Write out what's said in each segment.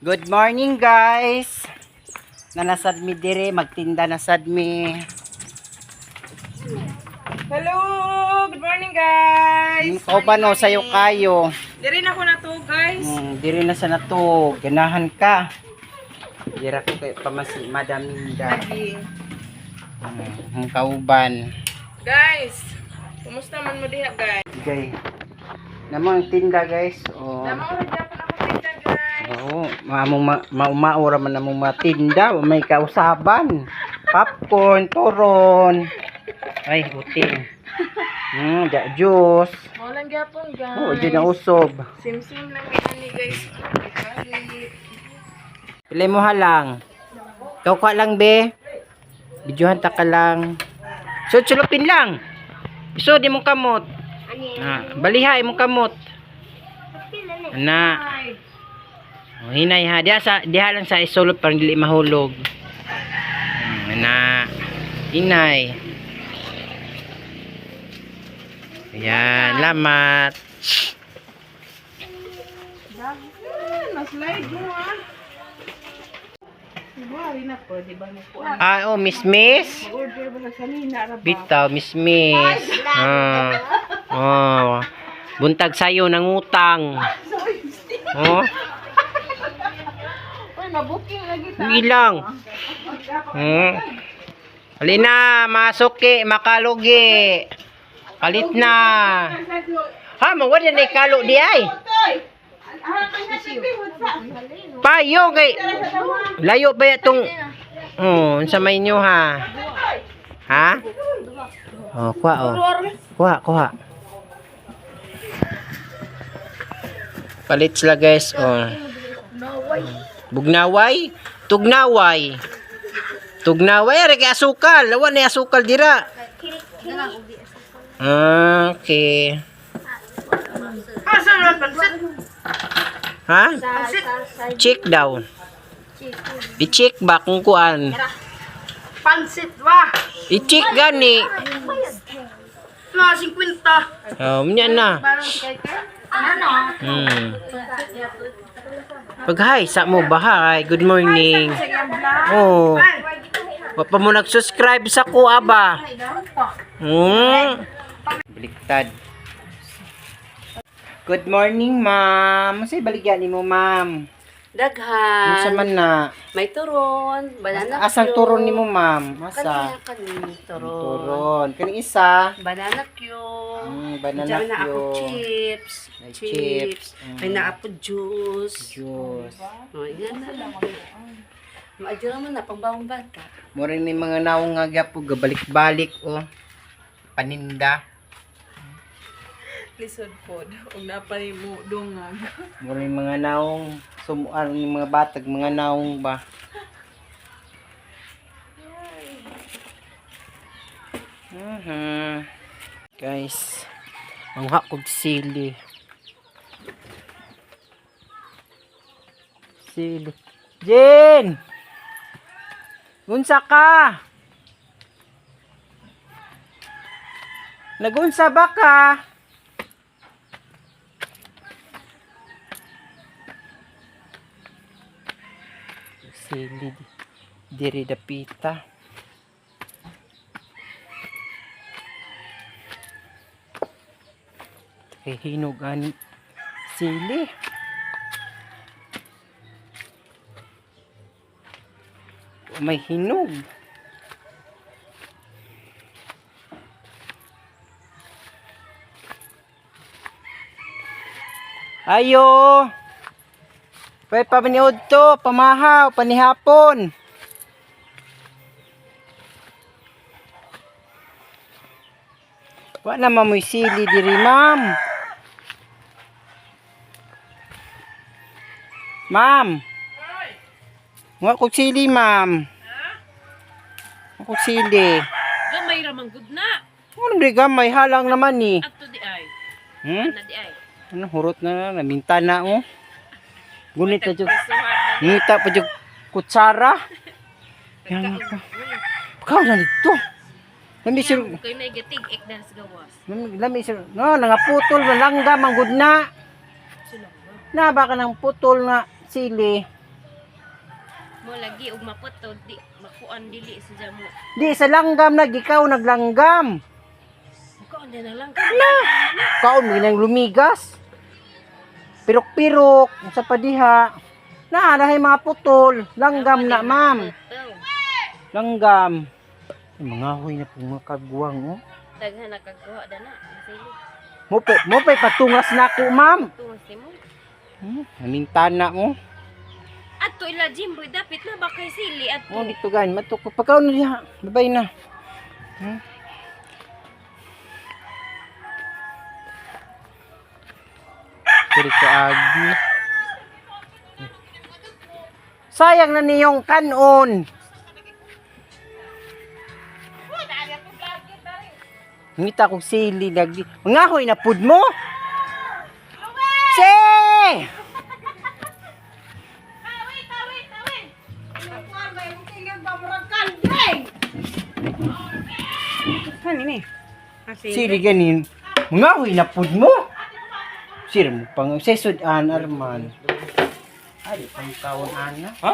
Good morning, guys. Nanasad mi dire, magtinda na sad mi. Hello! Good morning, guys! Kauban o sayo kayo. Diri na ko na to, guys. Dire na sa nato, ganahan ka. Dira ko kay pamasi Madam Minda. Lagi. Ang kauban. Guys, kumusta man mo diha, guys? Gay. Namo ang tinda, guys. Oh. Damo ra gyapon ako tinda, guys. Oo, maamong ma maumaura man among matinda, wa may kausaban. Popcorn, turon. Ay, uting. Da juice. Mo lang gyapon, guys. Oo, di na usob. Sim-sim lang mi ani, guys. Balik. Pili mo halang. Ikaw ka lang, be. Videohan ta ka lang. So, sulupin lang. So, di mo kamot. Ah, baliha imong kamot. Ana. Oh, hinay ha. Diha, sa, diha lang sa isulop para dili mahulog. Ana. Hinay. Ayan, lamat. Daghan, mas-slide mo ah. Buhari na po, di ba mo po? Ah, oh, Miss Miss. Order ba sa sanina ra ba? Bitaw, Miss Miss. Ah. Oh. Buntag sayo nangutang. Oh, Uy, mabuking lagi ta. ilang. Alina, masuki, makalugi. Palit na. Ha, mawala na ikalo di ay. Payo kay layo ba itong. Oh, unsa may inyo ha? Ha? Oh, kuha oh. Kuha, kuha. Palit sila, guys, oh. Bugnaway, tugnaway. Tugnaway ari kay asukal. Lawa na asukal dira. Ah, okay. Asa na pansit? Ha? Check daw. I-check ba kung kuan? Pansit ba? I-check gani. Mga 50. Oh, niya na. Parang si Kay Ano? Pag hi sa mo ba hi, good morning. Oh. Wa pa mo nag-subscribe sa ko aba. Baliktad. Good morning, ma'am. Unsay baligya nimo, ma'am? Daghan. Unsa man na? May turon, banana. Asang Q. turon nimo, ma'am? Asa? Kani, kani, turon. Turon. Kaning isa? Banana Q. Banana Diyan na Q. ako chips. May Chips. chips. May naapo juice. Juice. Oh, yan na. Maadyo naman na, pangbawang bata. Mura ni mga naong nga gyapo gabalik-balik oh. Paninda. Lisod pod. Ug napay mo dungag. Mura ni mga naong sumuan ni mga batag mga naong ba. Guys, manguha kog sili. Sili. Jen! Unsa ka? Nagunsa ba ka? Sili diri dapita. Kay hinog ani sili. May hinog. Ayo. Pwede pa paniod to, pamahaw, panihapon. Wa na mamoy sili diri, ma'am. Ma'am. Wa kog sili, ma'am. Wa kog sili. Gamay ramang good na. Ano di gamay halang naman ni. Ato di ay. Hmm? Na di ay. Ano hurot na na, naminta na oh. Gunit na jud. Ngita pa jud kutsara. Yan ka. Pagkaw na dito. Lami sir, Kayo na igatig, ek na sa gawas. lami sir. No, nangaputol na langga manggod na. Na baka nang putol na sili. Mo lagi og maputol di makuan dili sa mo. Di sa langgam nag ikaw naglanggam. Kuan din na lang ka. Kaon mo nang lumigas. Pirok-pirok sa padiha. Na nahay mga putol. Langgam na, ma'am. Putol. Langgam. Ay, mga huy na po mga kagwang, oh. Daghan na kagkuha dana. Sili. Mo pa patungas na ako, ma'am. Tungas nimo. Namintana mo. Adto ila Jimboy dapit na ba kay sili adto. Oh, dito gan, matok ko. Pagkaon na diha. Babay na. Kuri ko agi. Sayang na niyong kanon. Ngita kong sili lagi. Ngahoy na pud mo. Se! Ano ni? Sili ganin. Ngahoy na pud mo. Sir mo pang sesud-an arman. Ari pang kaon ana. Ha?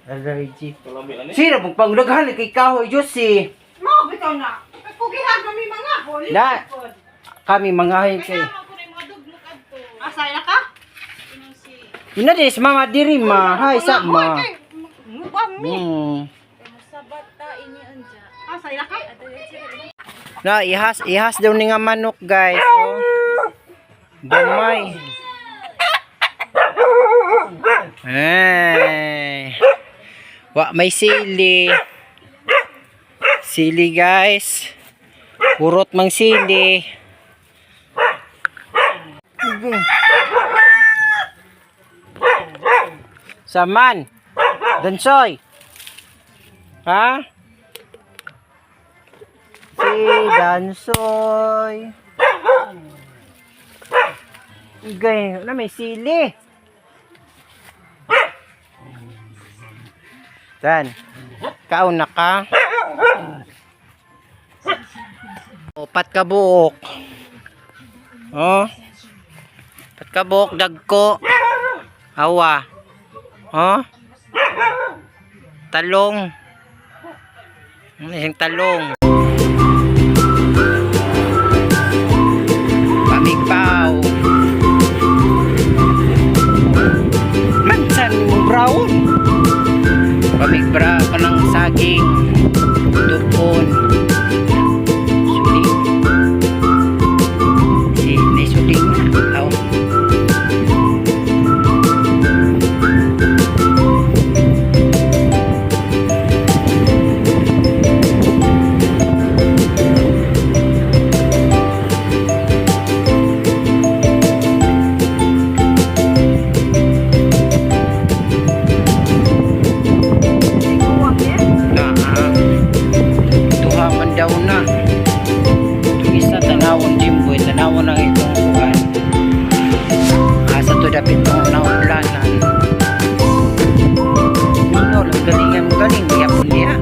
Allergy. Kalami ani. Sir mo pang daghan kay kahoy Diyos eh. Mo bitaw na. Kugihan kami mga hol. Na kami mangahoy kay. Asay na ka? Ina dis mama diri ma. Hay sa ma. Mubang mi. Asay na ka? Na ihas ihas daw ni nga manok guys. Oh. Gamay. Ay. Wa may sili. Sili guys. Purot mang sili. Saman. Dansoy. Ha? Si Dansoy. Igay, na may sili. Dan. Kaon na ka. Upat ka buok. Oh. Pat ka buok dagko. Awa. Oh. Talong. Isang talong. Pamigpaw. Mansan mong brown. Pamigbra ka ng saging. Dupon. Suling. Si, may suling na. Aw. Na, ah. Duha man daw na. Itong isa tanawon Jimboy, tanawon ang itong kuan. Asa to dapit tong nauplanan. Ano, lang galingan mo galing, yapon niya.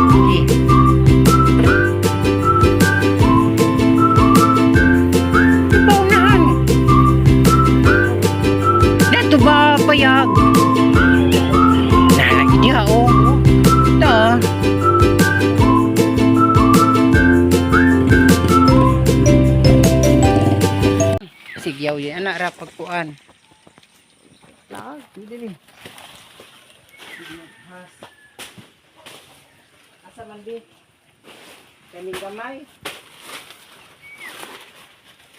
Sige. Ikaw Dato ba payag? Nalagi niya oh. Ta. Sigyaw yun anak ra pagkuan. Lag, dili. Asa man di? Kaning gamay.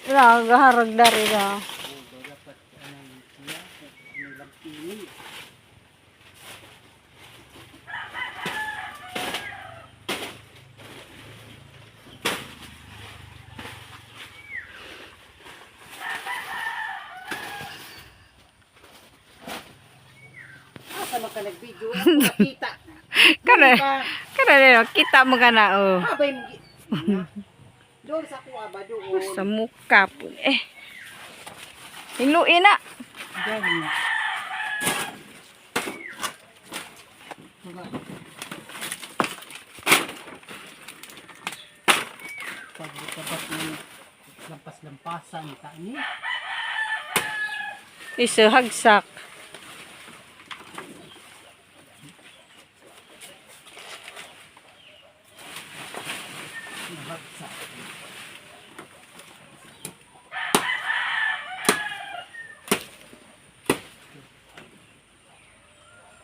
Ra gaharag dari ra. Asa man ka nag-video? Ako nakita. Kana kana kita mo kana oh. Habay mo. Doon sa kuha ba doon? Sa muka po eh. Hiluin na. Gani. Pagkabat ng lampas-lampasan ta ni. Iso hagsak.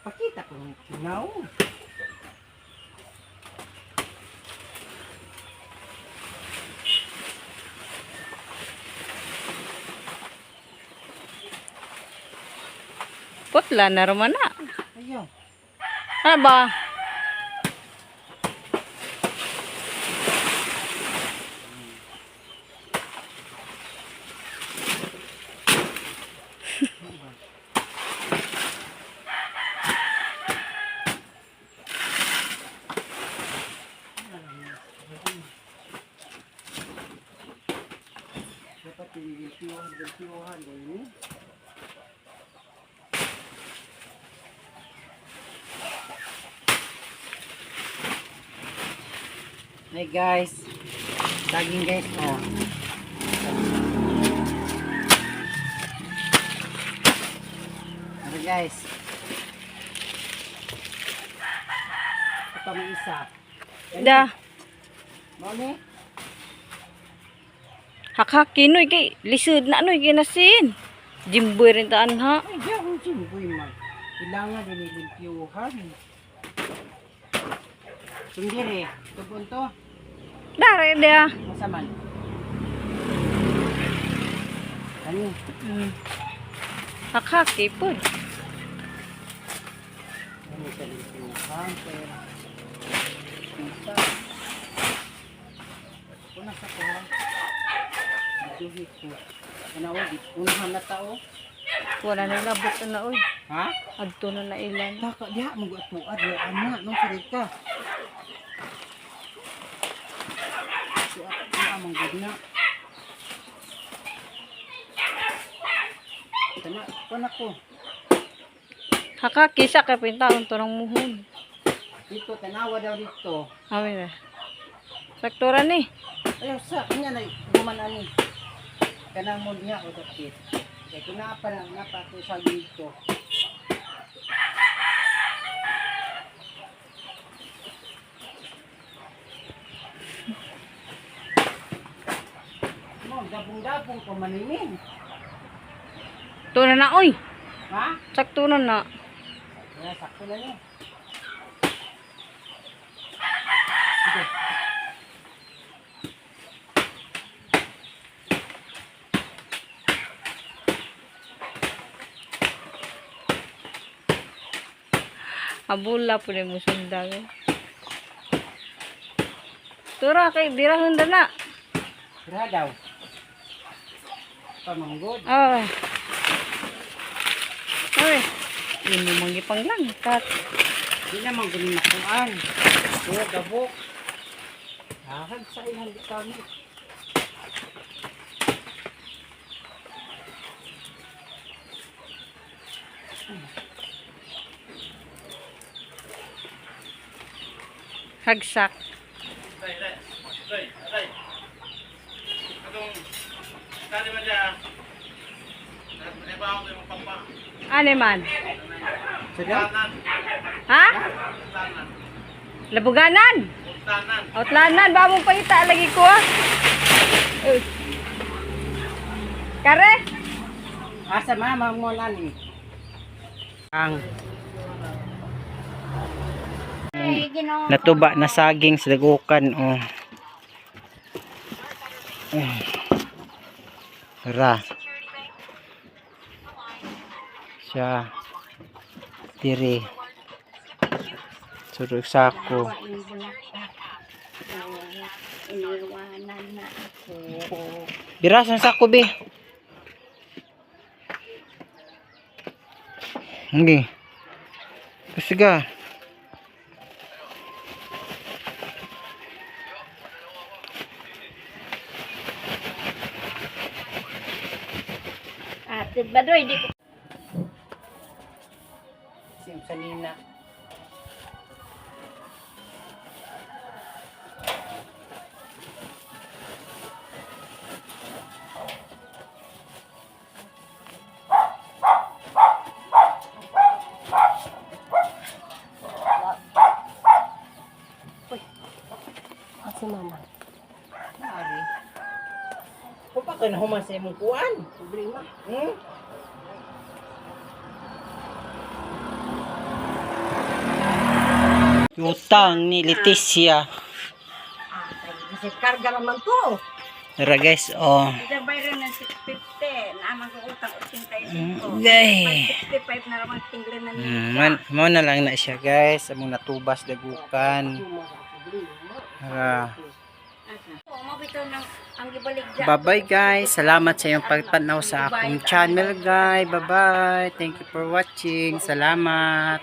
Pakita ko ng kinaw. Putla na raman na. Ayaw. Ano ba? Dapat limpiyohan, limpiyohan. Ganyan. Hey guys. Saging guys. Oh. Ano guys? Ito pa may isa. Da. Mami? Hakhaki noy kay lisod na noy ginasin. Jimboy rin taan ha. Ay, di akong simboy man. Kailangan nililimpiyohan. Sundiri, tubon to. Dare dia. Masaman. Ano? Hakhaki pod. Ano sa limpiyohan? Pero, isa. Una sa ko. Duhi ko. Ano, unahan na tao. Wala na labot na oy. Ha? Adto na na ilan. Taka, diha, mag-atuad. Diha, ana, nung sarit ka. Tuat, diha, manggod na. Tana, kuan ako. Hakhaki sa kay pintaon to ng muhon. Dito, tanawa daw dito. Amin na. Saktura ni. Ayaw sa, kanya na, guman ani. Kanang mo niya, o dapit. Kaya kung naa pa na, napa ko sa dito. Mo, dabong-dabong ko maningin. To na na oy. Ha? Sakto na na. Kaya sakto na yun. Abula po ni mo sundang. Tura kay birahon na na. Tira daw. Pamanggod. Ay. Ay. Imo mangipanglangkat. Di naman gunin makuan. Oo, gabok. Ahag sa ilang di kami. Hagsak. Ano man? Sada? Ha? Labuganan. Outlanan. Ba mong pangita lagi ko ah. Eh. Kare? Asa mama mo nani? Ang natuba na saging sa dagukan oh. Eh. Ra. Siya. Diri. Surug sako. Iniwanan na ako. Biras ang sako be. Hindi. Sige. Ate Badoy, di ko Sim sanina. Si mama. Kung pa ka na human sa imong kuan. Problema. Utang ni Leticia. Kasi karga naman to. Tara guys, oh. Bayran ng 650. Naman ko utang 85. Gay. 65 na naman tinglan na Man, mo na lang na siya guys. Among natubas dagukan. Tara. Mabitaw ng ang gibalik dyan. Bye-bye guys. Salamat sa iyong pagtanaw sa akong channel guys. Bye-bye. Thank you for watching. Salamat.